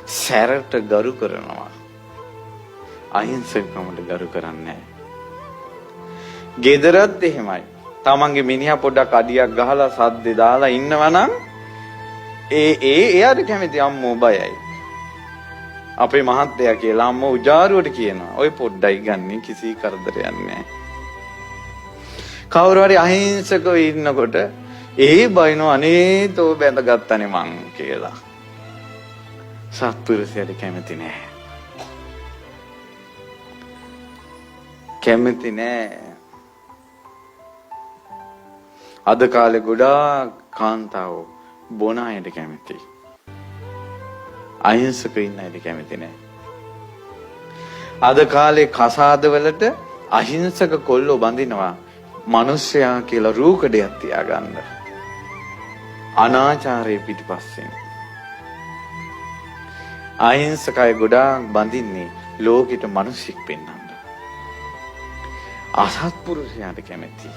සැරට ගරු කරනවා. අහිංසකකමට ගරු කරන්නේ නැහැ. ගෙදරත් එහෙමයි. තමන්ගේ මිනිහා පොඩ්ඩක් අඩියක් ගහලා සද්දේ දාලා ඉන්නවා නම් ඒ ඒ එයාට කැමති අම්මෝ බයයි. අපේ මහත්තයා කියලා අම්මෝ උජාරුවට කියනවා. ඔය පොඩ්ඩයි ගන්නේ කිසි කරදරයක් නැහැ. කවුරු හරි අහිංසකව ඉන්නකොට ඒ බයිනෝ අනේ තෝ බැඳගත්තනේ මං කියලා. සත්පුරුෂයාට කැමති නෑ. කැමති නෑ. අද කාලේ ගොඩාක් කාන්තාවෝ බොන අයට කැමති. අහිංසක ඉන්න අයට කැමති නෑ. අද කාලේ කසාදවලට අහිංසක කොල්ලෝ බඳිනවා මිනිස්සයා කියලා රූකඩයක් තියාගන්න. අනාචාරයේ පිටිපස්සෙන්. අහිංසක අය ගොඩාක් බඳින්නේ ලෝකෙට මිනිස්සෙක් පෙන්වන්න. අසත්පුරුෂයාට කැමති.